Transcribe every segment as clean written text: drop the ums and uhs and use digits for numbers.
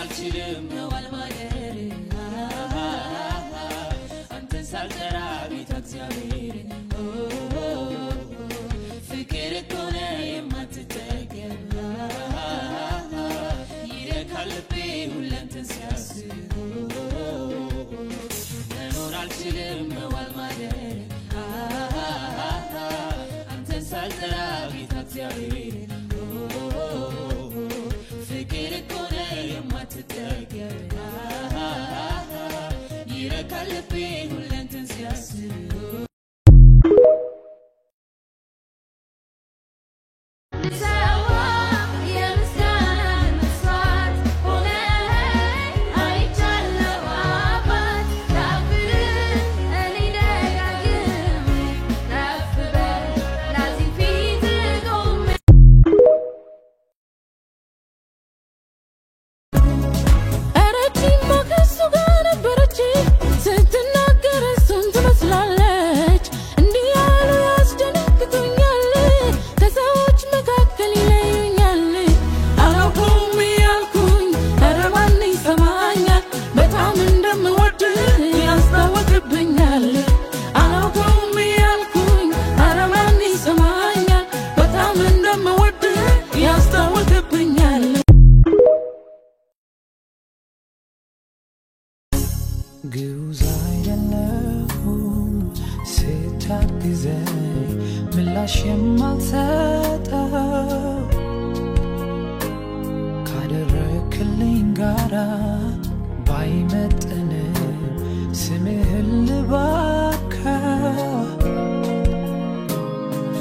አልችልም መዋል ማደር አንተን ሳልጠራ ጌታ እግዚአብሔር። ፍቅር እኮ ነህ የማትጠገብ፣ ይረካል ልቤ ሁሌ አንተን ሲያስብ። መኖር አልችልም መዋል ማደር አንተን ሳልጠራ ጌታ እግዚአብሔር። ፍቅር እኮ ነህ የማትጠገብ፣ ይረካል ልቤ ሁሌ አንተን ሲያስብ። ልሰዋ የምስጋናን መስዋዕት ሆነኸኝ አይቻለሁ አባት። ላክብርህ እኔ ደጋግሜ፣ ከፍ በል ላዚም ፊትህ ቆሜ። እረቺማ ከሱ ጋር ነበረች፣ ስትናገር እሱን ትመስላለች። እንዲህ ያሉ ያስደነግጡኛል፣ ከሰዎች መካከል ይለዩኛል። አላውቀውም እያልኩኝ ኧረ ማን ይሰማኛል? በጣም እንደምወድ ያስታውቅብኛል። አላውቀውም እያልኩኝ ኧረ ማን ይሰማኛል? በጣም እንደምወድ ያስታውቅብኛል። ግዑዝ አይደለሁም ስታግዘኝ ምላሽ የማልሰጠው፣ ካደረክልኝ ጋራ ባይመጥንም ስምህን ልባርከው።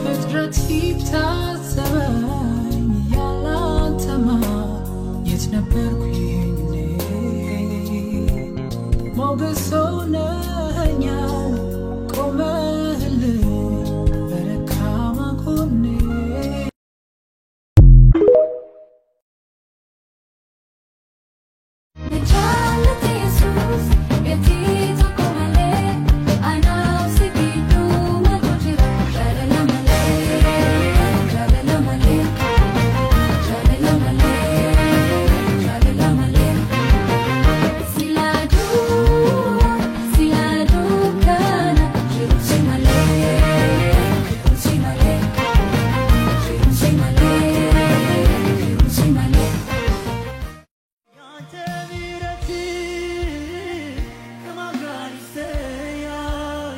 ፍጥረት ይታዘበኝ፣ ያላንተማ የት ነበርኩ ይህኔ? ሞገስ ሆነኸኛል፣ ቆመህልኝ በደካማ ጎኔ። Jaalate Yesuus gatii tokko malee, anaaf si gidduu maaltu jira? Jaalala malee, jaalala malee, jaalala malee, jaalala malee. Silaa du'a, silaa dukkana, jiruun si malee, jiruun si malee, jiruun si malee, jiruun si malee. ያንተ ምሕረት ከማን ጋር ይስተያይ?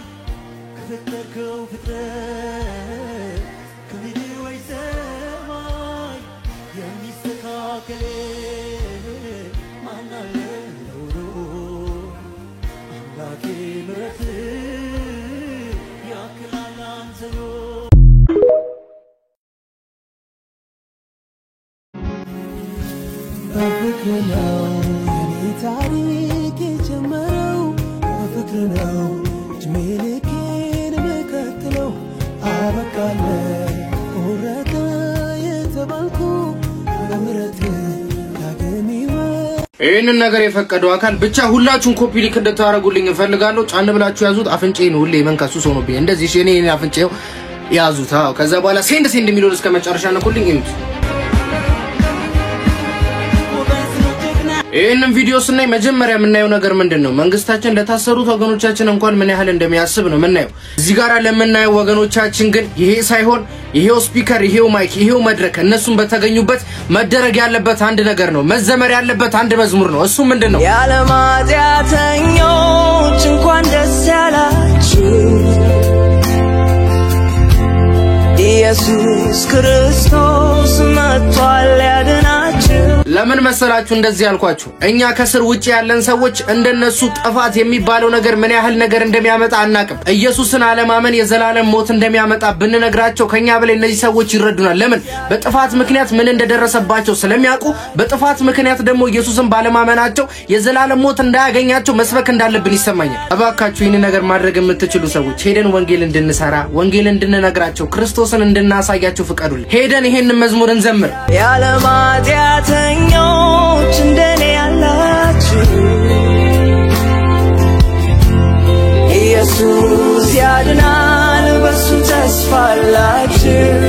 ከፈጠርከው ፍጥረት ከምድር ወይ ሰማይ የሚስተካከል ማን አለ? ኖሮ አምላኬ ምሕረት ያክላል አንተኑ። በፍቅር ነው የኔ ታሪክ የጀመረው፣ በፍቅር ነው እድሜ ልኬን የምቀጥለው። አበቃለ ቆረጠ የተባልኩ በምሕረት ዳግም ሕይወት። ይህንን ነገር የፈቀደው አካል ብቻ ሁላችሁም copy link እንድታደርጉልኝ እፈልጋለሁ። ጫን ብላችሁ ያዙት። አፍንጬን ሁሌ መንካት ሱስ ሆኖብኝ እንደዚህ። እሺ፣ እኔ አፍንጬው ያዙት። አዎ፣ ከዛ በኋላ send send የሚለውን እስከ መጨረሻ ነኩልኝ። እዩት። ይህንን ቪዲዮ ስናይ መጀመሪያ የምናየው ነገር ምንድን ነው? መንግስታችን ለታሰሩት ወገኖቻችን እንኳን ምን ያህል እንደሚያስብ ነው የምናየው። እዚህ ጋር ለምናየው ወገኖቻችን ግን ይሄ ሳይሆን ይሄው speaker፣ ይሄው mic፣ ይሄው መድረክ እነሱም በተገኙበት መደረግ ያለበት አንድ ነገር ነው። መዘመር ያለበት አንድ መዝሙር ነው። እሱ ምንድን ነው? የዓለም ኃጢአተኞች እንኳን ደስ ያላችሁ፣ ኢየሱስ ክርስቶስ መጥቷል ሊያድናችሁ። ለምን መሰላችሁ እንደዚህ ያልኳችሁ? እኛ ከስር ውጭ ያለን ሰዎች እንደነሱ ጥፋት የሚባለው ነገር ምን ያህል ነገር እንደሚያመጣ አናቅም። ኢየሱስን አለማመን የዘላለም ሞት እንደሚያመጣ ብንነግራቸው ከኛ በላይ እነዚህ ሰዎች ይረዱናል። ለምን? በጥፋት ምክንያት ምን እንደደረሰባቸው ስለሚያውቁ፣ በጥፋት ምክንያት ደግሞ ኢየሱስን ባለማመናቸው የዘላለም ሞት እንዳያገኛቸው መስበክ እንዳለብን ይሰማኛል። እባካችሁ ይህን ነገር ማድረግ የምትችሉ ሰዎች ሄደን ወንጌል እንድንሰራ፣ ወንጌል እንድንነግራቸው፣ ክርስቶስን እንድናሳያቸው ፍቀዱልን። ሄደን ይሄንን መዝሙር እንዘምር። የዓለም ኃጢአተኞች እንደኔ ያላችሁ ኢየሱስ ያድናል፣ በሱ ተስፋ አላችሁ።